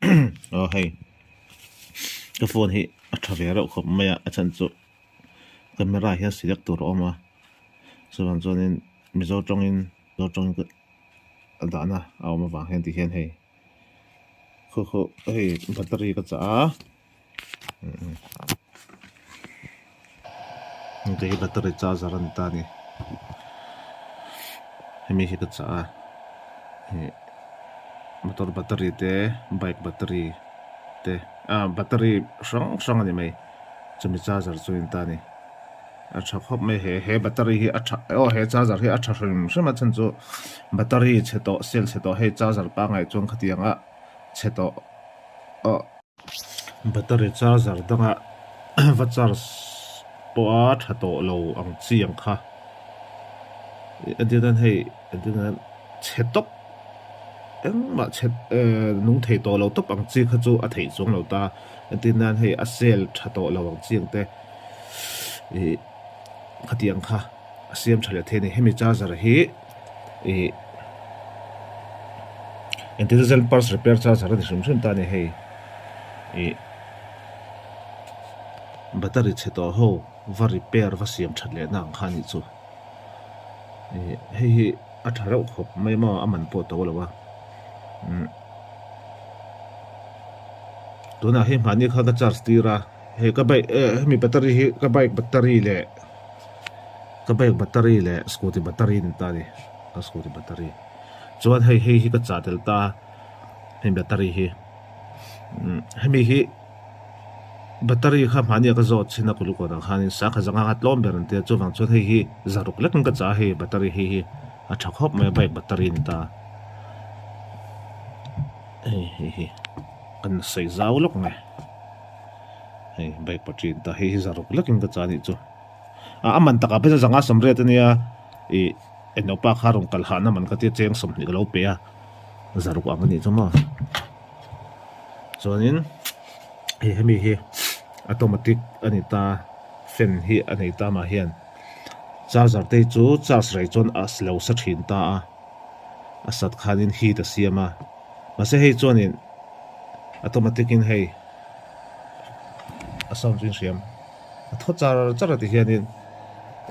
Aw hei ka phone hi a tha ve reuh khawp mai a a chhan chu camera hian select tur a awm a chuvang chuanin mizo tawngin mizo tawng a dahna a awm avang hian tihian hei khaw khaw hei battery ka chah a. Hei hi battery charger a ni ta a ni hemi hi ka chah a ih motor battery te bike battery te ah battery hrang hrang a ni mai chumi charger chu a ni ta a ni a tha khawp mai he he battery hi a tha aw he charger hi a tha hrim hrim a chhan chu battery chhe tawh cell chhe tawh hei charger pangngai chuan khatiang a chhe tawh aw. Battery charger danga va charge pawha tha tawh lo ang chi ang kha entir nan hei entir nan chhe tawp engmah chhe ehh nung thei tawh lo tawp ang chi kha chu a theih chuang lo ta entir nan hei a cell tha tawh lo ang chi ang te ih khatiang kha a siam tha leh thei a ni hemi charger hi ih intelligent parts repair charger a ni hrim hrim ta a ni hei ih battery chhe tawh ho va repair va siam that leh na ang kha a nih chu ih hei hi a tha reuh khawp mai maw a man pawh a to lo a umm tunah hei mahni khan ka charge tir a hei ka bike eh hemi battery hi ka bike battery leh. Ka bike battery leh scooty battery a ni ta a ni ka scooty battery chuan hei hei hi ka chah tel ta a hemi battery hi umm hemi hi battery kha hmahni ah ka zawt chhin a kulikawn ah khanin sangha zanga kha tlawm ber an tia chuvang chuan hei hi zaruk lek in ka chah a hei battery hei hi a tha khawp mai a bike battery a ni ta a hei hei hi kan sawi zau lawk mai hei bike battery a ni ta hei hi zaruk lek in ka chah a nih chu. A man takah phei chuan zanga sawmriat ania ih englo pa kha rawn kal hahna man ka tia cheng 20 ka lo pe a zaruk ang anih chu maw chuanin hei hemi hi automatic a ni ta fan hi a nei ta mah hian charger te hi chu charge rei chuan a lo sa thin ta a a sat khanin heat a siam a mahse hei chuanin automatic in hei a sound chu in hriam. A thaw char char a ti hianin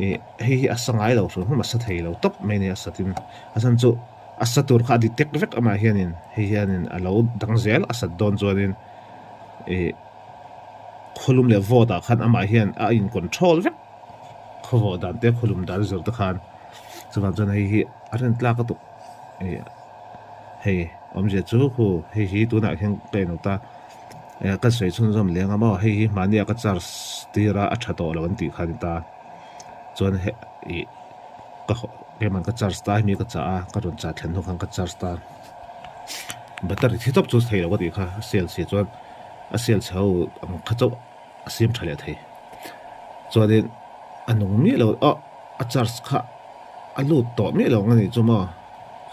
ih hei hi a sa ngai lo hrim hrim a sa thei lo tawp mai a ni a satin a chhan chu a sa tur kha a detect vek amah hianin hei hianin a lo dang zel a sat dawn chuanin ih khawlum leh vawt ah khan amah hian a in control vek khawvawh dan te khawlum dan zir te khan chuvang chuan hei hi a rin tlak a tuk ih hei awmzia chu khu hei hi tunah hian ka en ta. Eh ka sawi chhunzawm leng a maw hei hi mahni ah ka charge tir a a tha tawh lo an tih kha a ni ta chuan he ih ka haw keimah ka charge ta hemi ka chah a ka rawn chah thlen hnu khan ka charge ta battery thi tawp chu thei lo ka tih kha a cell si chuan a cell chhe ho ang kha chauh a siam tha leh thei chuanin a nung miah lo aw a charge kha a lut tawh miah lo ang a nih chu maw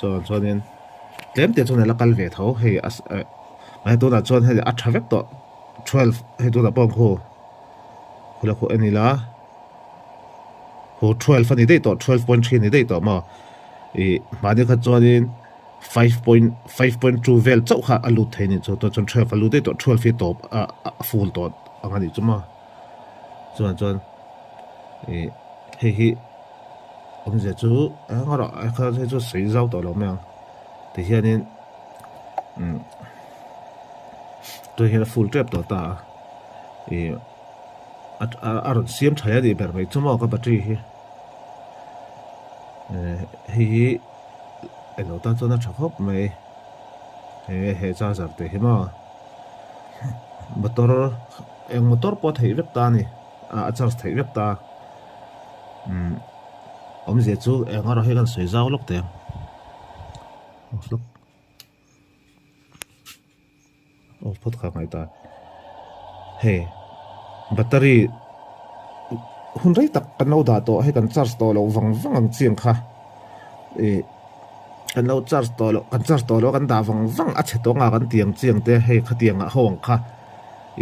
chuan chuanin tlem te chuan a la kal ve tho hei a eh. Hei tunah chuan hei a tha vek tawh 12 hei tunah pawh khu khula khu en ila khu 12 a ni daih tawh 12.3 a ni daih tawh maw ih mahni kha chuanin 5.5.2 vel chauh kha a lut thei a nih chu tunah chuan 12 a lut daih tawh 12 hi tawp a a full tawh ang a nih chu maw chuan chuan ih hei hi awmzia chu eng erawh hei chu sawi zau tawh lo mai ang tihianin. Umm tui hian a full tep tawh ta a ih a rawn siam tha leh a nih ber mai chu maw ka battery hi eh hei hi eng lo tan chuan a tha khawp mai he he charger te hi maw motor eng motor pawh a theih vek ta a ni a charge theih vek ta umm awmzia chu eng erawh hi kan sawi zau lawk teh ang. Aw phawt kha ngai ta hei battery hun rei tak kan lo dah tawh hei kan charge tawh loh vang vang ang chiang kha ih kan lo charge tawh loh kan charge tawh loh a kan dah vang vang a chhe tawh anga kan ti ang chiang te hei khatiang ah ho ang kha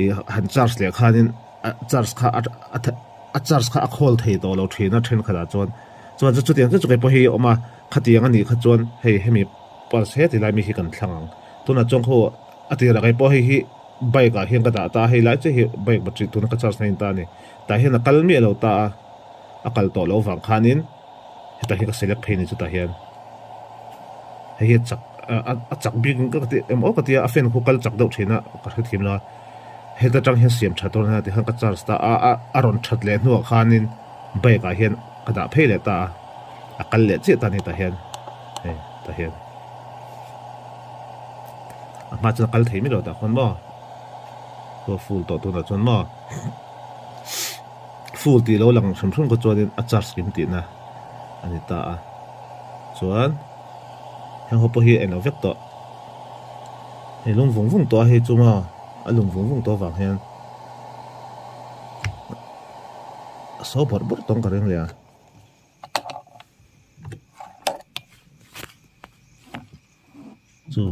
ih han charge leh khanin a charge kha a charge kha a khawl thei tawh lo thin a thenkhatah chuan chuan chu chutiang chu chu keipawh hi a awm a. Khatiang a nih kha chuan hei hemi pulse he ti lai mi hi kan thlang ang. Tunah chuan khaw A tirah kei pawh hei hi bike ah hian ka dah ta a, hei lai chiah hi bike battery tuna ka charge na in ta a ni. Tah hian a kal miah lo ta a, a kal tawh loh vang khanin hetah hian ka select phei a ni chutah hian hei hi a chak a chak bik ka ti em aw ka ti a, a fan khu kal chak deuh thin a ka hrethiam lo a, heta tang hian siam tha tur a nia tikhan ka charge ta a, a rawn that leh hnuah khanin bike ah hian ka dah phei leh ta a, a kal leh chiah ta a ni tah hian hei tah hian. A hma chuan a kal thei mai lo tah khawn maw chaw full tawh tunah chuan maw full tih lo lang hrim hrim kha chuanin a charge kim tihna a ni ta a chuan heng ho pawh hi a eng lo vek tawh hei lung vung vung tawh a hei chu maw a lung vung vung tawh avang hian a so bawrh bawrh tawng ka ring leh a. Chu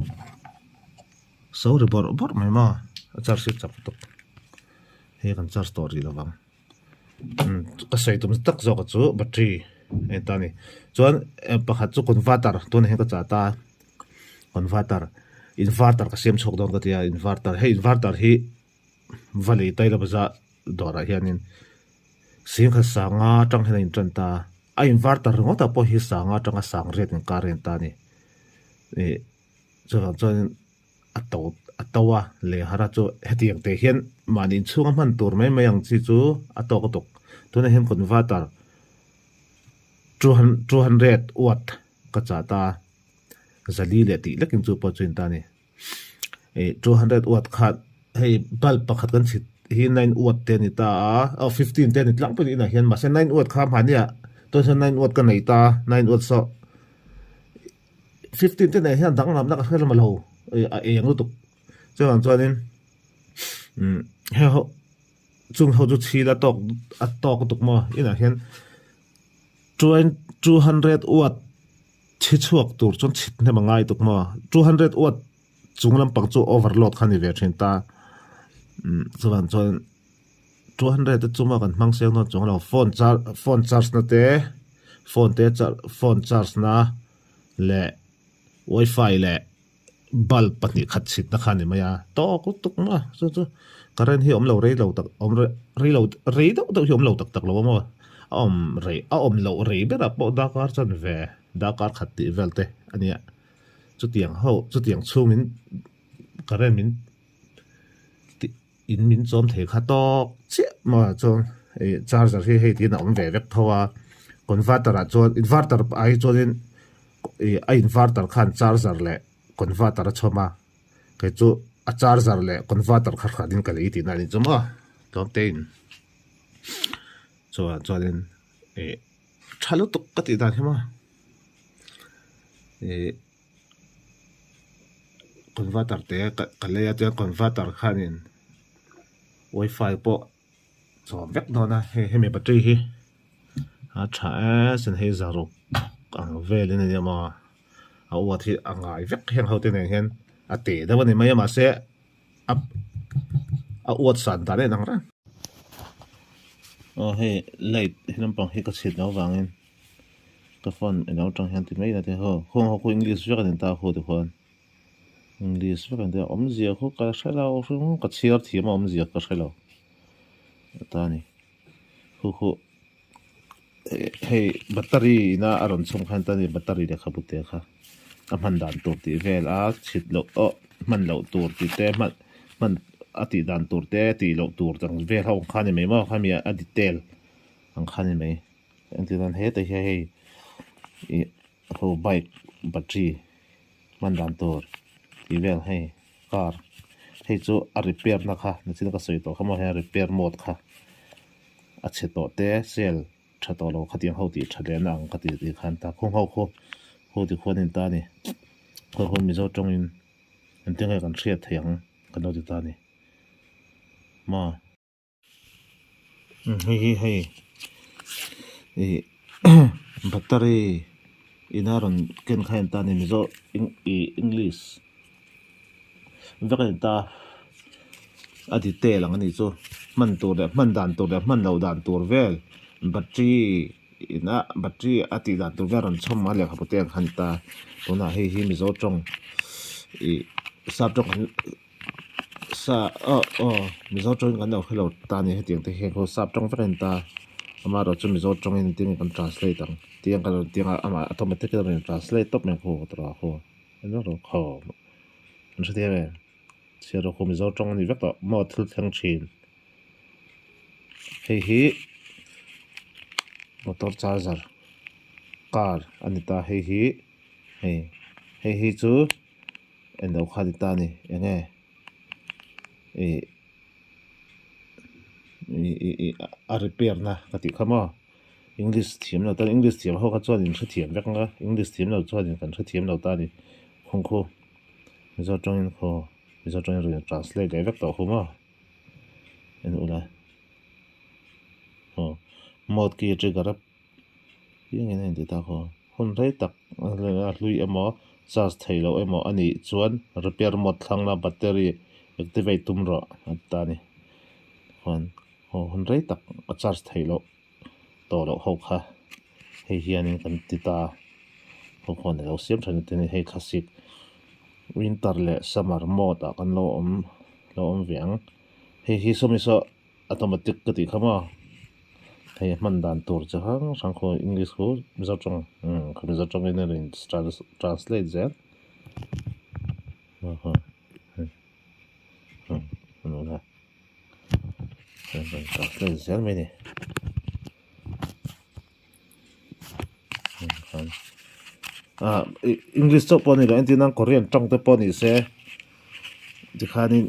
so ri bawrh bawrh mai maw a charge hi chak lutuk hei kan charge tawh rih lovang umm ka sawi tum tak zawk chu battery a ni ta a ni chuan pakhat chu converter tunah hian ka chah ta a converter inverter ka siam chhuak dawn ka ti a inverter hei inverter hi va lei taila bazar dawrah hianin singkhat sanga atang hian a intan ta a. A inverter ringawt ah pawh hi sanga atanga sang riat inkar a inta a ni. Ih chuvang chuanin a to a to a lei har a chu hetiang te hian mahni inchhunga hman tur mai mai ang chi chu a tawk a tuk. Tunah hian converter 200 watt ka chah ta a, zali leh tih lekin chu pawh chu a inta a ni. Ih 200 watt kha hei bulb pakhat kan chhit hi 9 watt te a ni ta a aw 15 te a ni tlangpui ni inah hian mahse 9 watt kha hmahni ah tunah hian 9 watt ka nei ta 9 watt saw 15 te nen hian danglamna ka hre lam lo ih a eng lutuk chuvang chuanin umm heng ho chung ho chu chhil a tawk a tawk lutuk maw inah hian 200 watt. Chhi chhuak tur chuan chhit hnem a ngai tuk maw? 200 watt chung lampang chu overload kha a ni ve thin ta. Umm chuan chuan 200 te chu maw kan hmang seng dawn chuang lo phone charge phone charge na te phone te phone charge na leh wifi leh bulb pahnih khat chhit na kha a ni mai a tawk lutuk maw chu chu current hi awm lo rei lo tak awm rei lo rei deuh deuh hi awm lo tak tak lo a maw a awm rei a awm loh rei berah pawh darkar chuan ve darkar khat tih vel te a nia chutiang ho chutiang chhungin current min tih in min chawm thei kha tawk chiah maw chuan ih charger hi hei tiin a awm ve vek tho a converter ah chuan inverter ah hi chuanin ih a inverter khan charger leh converter a chhawm a kei chu a charger leh converter kha hran in ka lei tihna a ni chu maw tlawm te in chuan chuanin ih tha lutuk ka tih dan hi maw ih. Converter te ka lei a chuan converter khanin wifi pawh chawm vek dawn a hei hemi battery hi a tha e sen hei zaruk ang velin a nia maw a uat hi a ngai vek heng ho te nen hian a te deuh a ni mai a mahse a a uat san dan a inang reng. Aw hei light he lampang hi ka chhit loh avangin. Ka phone eng atang hian ti mai ila te ho khawng ho khu english vek a ni ta khu tikhuan english vek a ni ta awmzia khu ka hre lo hring ka chhiar thiam a awmzia ka hre lo ta a ni khu khu hei battery ina a rawn chhung khan ta ni battery lehkhabu te kha a hman dan tur tih vel a chhit loh aw hman loh tur tih te hman hman a tih dan tur te tih loh tur ang vel ho ang kha a ni mai maw khami a detail ang kha a ni mai. Engtin an hetah hian hei ih ho bike battery hman dan tur tih vel hei car hei chu a repair na kha nichin ka sawi tawh kha maw hei a repair mode kha a chhe tawh te cell tha tawh lo khatiang ho tih tha leh na ang ka ti tih khan ta khung ho khu khu ti khuan a in ta a ni khawi khawi mizo tawngin engtin nge kan hriat theih ang kan lo ti ta a ni maw. Hei hi hei ih battery ina rawn ken kha a ni ta a ni mizo ih english vek a ni ta a detail ang a nih chu hman tur leh hman dan tur leh hman loh dan tur vel battery ina battery a tih dan tur vel a rawn chhawm a lehkhabu te ang kha a ni ta tunah hei hi mizo tawng ih sap tawng. Sa aw aw Mizo tawngin kan lo hre lo ta a ni hetiang te hian khaw sap tawng vek a ni ta amaherawhchu Mizo tawngin tin kan translate ang tiang kan rawn tiang a amah automatic in a rawn translate tawp mai ang khaw tawrh ah khaw khaw an hrethiam em chhiar rawh khaw Mizo tawng a ni vek tawh maw thil thleng thin hei hi motor charger car a ni ta hei hi hei hei hi chu. Englo kha ni ta a ni enge ih ih ih a repair na ka tih kha maw english thiam lo tan english thiam ho kha chuan in hrethiam vek ang a english thiam lo chuan in kan hrethiam lo ta a ni khung khu mizo tawngin khaw mizo tawngin rawn translate leh vek tawh khu maw en ula aw mode key trigger a. Engin a inti tak aw? Hun rei tak a hlui emaw charge theih loh emaw a nih chuan repair mode thlang la battery activate tum rawh a ti ta a ni. Chuan aw hun rei tak a charge theih loh tawh loh ho kha hei hianin kan ti ta a, ho khawn alo siam thin a tin hei thlasik winter leh summer mode ah kan lo awm lo awm ve ang. Hei hi sawmi saw. Automatic ka tih kha maw hei hman dan tur chi hrang hrang khaw english khu mizo tawng umm khaw mizo tawngin a rawn translate zel translate zel mai a ni ah english chauh pawh a ni lo entir nan korean tawng te pawh ni se tikhanin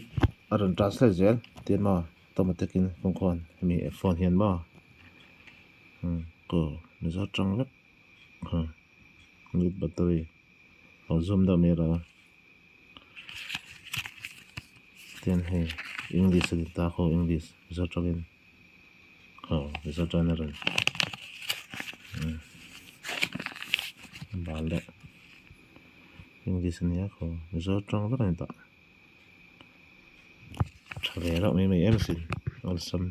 a rawn translate zel tin maw automatic in kawng khawn hemi phone hian maw aw mizo tawng vek battery a zoom deuh mai erawh a tin hei english a ni ta khaw english mizo tawngin. Aw mizo chuan a rawn bal deuh english ania khaw mizo tawng vek a ni tawh tha ve reuh mai mai em asin awlsam.